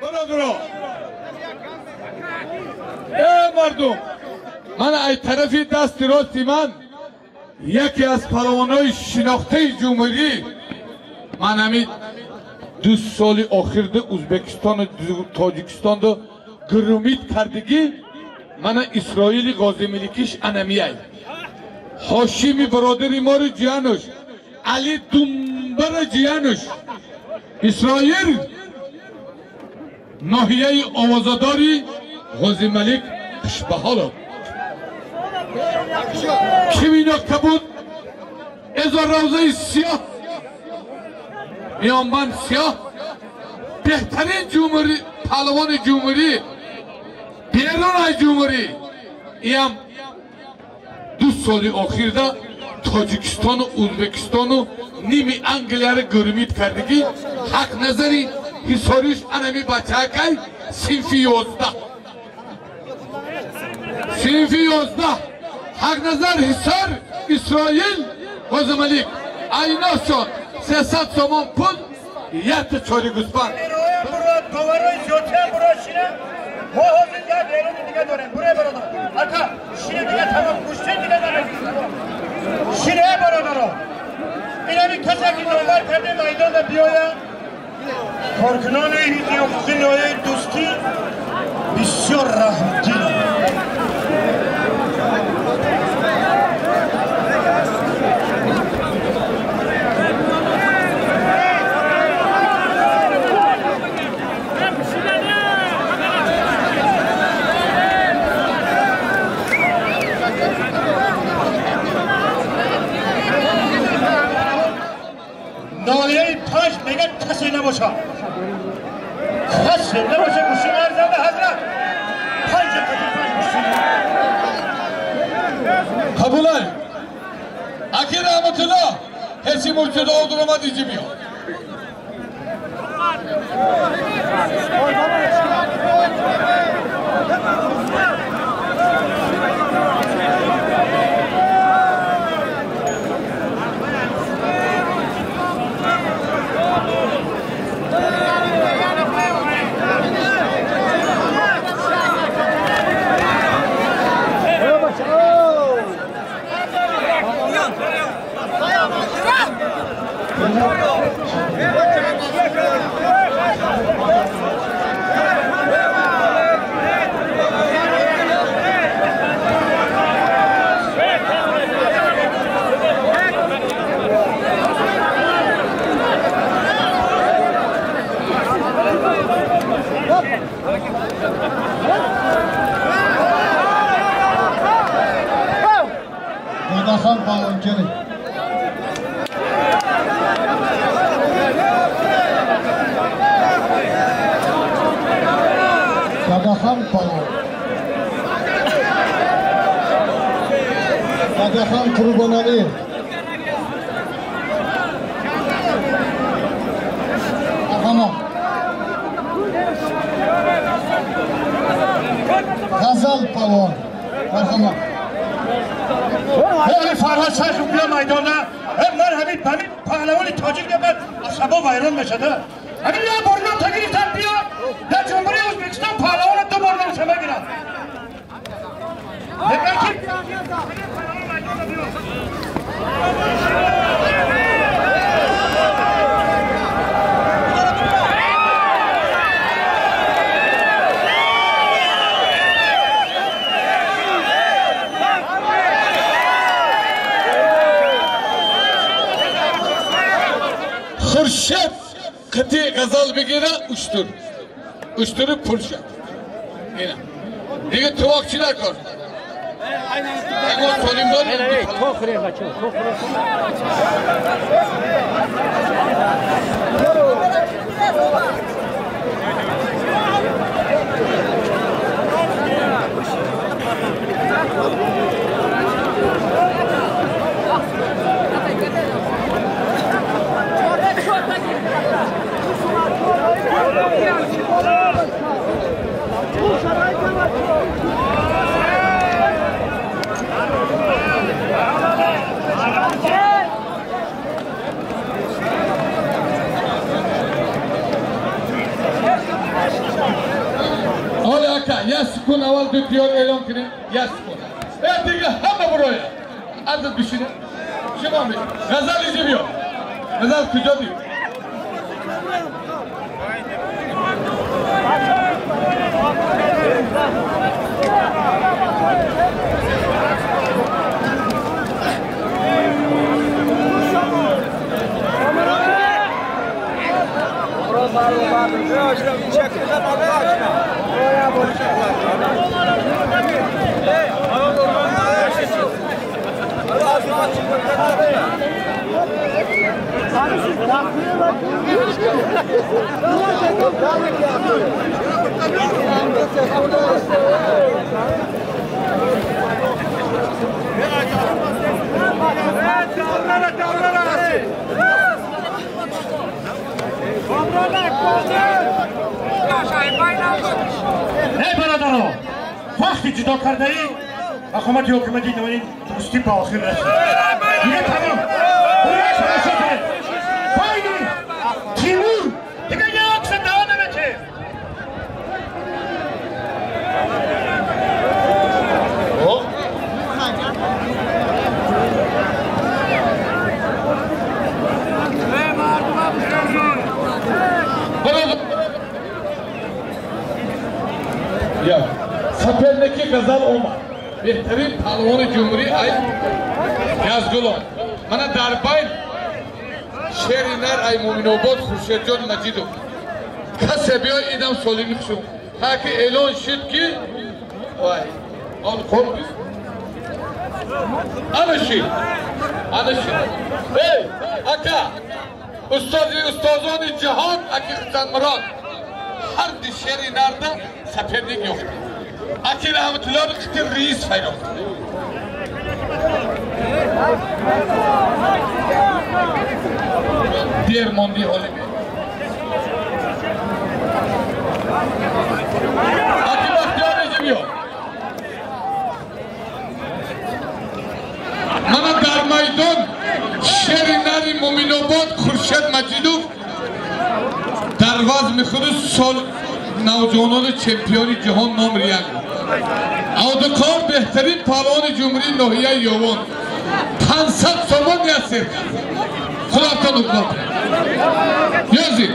Бародаро. Э мардум, ман ай тарафи дасти рости ман яке аз палавонҳои шинохтаи ҷумҳурӣ, ман ҳамин 2 соли охирда Ӯзбекистону Тоҷикистонро гурумид кардагӣ, мана Исроили Ғозимиликиш анамияй. Ҳошими бародари мори ҷиянуш, Али Думбара ҷиянуш, Исроил ноҳияи овозадори Ғозималик Хушбаҳолов. Ким ино кабуд? Эзо равзаи сиёҳ, миёнбанд сиёҳ, беҳтарин ҷумҳурӣ, паҳлавони ҷумҳурӣ, берун аз ҷумҳурӣ. Иам 2 соли охирда Тоҷикистону Ӯзбекистону ними Англияро гурмид кардагӣ, ҳақ назари ҳисориш анами бачаакай синфи 11. Синфи 11. Ҳақ назар Ҳисор Исроил Ғозималик. Айношон 300 сомон пул, якта чори гӯсфанд. Товарҳои зиёдтиам буро шина. Мо ҳозир як эълони дига дорем. Буре бародар. Ака, шина дига тамом, гӯшти дига намегирем. Шина бародаро. Инами касе ки номбар карде майдонда биёяд, коркунони ҳизби ҳуқуқи ноҳияи Дӯстӣ бисёр раҳмдил. ноҳияи 5 мегӯяд касе набошад, касе набошад. Гӯшти арзанда ҳазрат 5 қати 5 гӯшти қабулай. Аки Раҳматулло ҳеси мурчуда одуромад иҷи биё. Дадахан Палонкери. Дадахан Палон. Дадахан Курбонали. Ахама. Ғазал Палон. Марҳамат. Ҳоли Фарҳод Шайхов биё майдона. Ман ҳамин паҳлавони тоҷик набад асабо вайрон мешада. Ҳамин як бор ном тагирифтам, биё дар ҷумҳурии Ӯзбекистон паҳлавона 2 бор номша мегирад. Хуршед қити ғазал бигира, уштур. Уштури пул шад. Ина. Дига тувоқ чӣ накор? Ягон солим дорем? Ака, як секунд аввал ду тиёр эълон кунем, як секунд. Дига ҳама буроя. Азиз бишинед. Шумо ми. Ғазал иҷи биё. Ғазал куҷо дид? Эй бародаро, вақти ҷудо кардаӣ мақомоти ҳукумати ноҳияи дӯстӣ ба охир расид. Дига тамом. Бураш тамошо кунед. Байни Тимур дига як садо намече. Соперники Ғазал омад. Беҳтарин паҳлавони ҷумҳурӣ ай Язгулон. Мана дар байн шери нар ай Муъминобод Хуршедҷон Маҷидов. Касе биёй идам солими хушум. Ҳаки эълон шуд ки вай он хоб ана шид. Ана шид. Эй, ака, устози устозони ҷаҳон аки Хусанмурод ҳар ду шери нарда соперник ёфт. Аки Раҳматуллоҳ қити раис пайдо. Дер монди ҳоли бе. Аки Бахтиёр иҷи биё. Мана дар майдон шери нари Муъминобод Хуршед Маҷидов дар вазми худ сол навҷавонони чемпиони ҷаҳон номер 1. Аудукор беҳтарин паҳлавони ҷумҳурии ноҳияи Ёвон. 500 сомон ясир. Худоатон уқбол. Ёзид.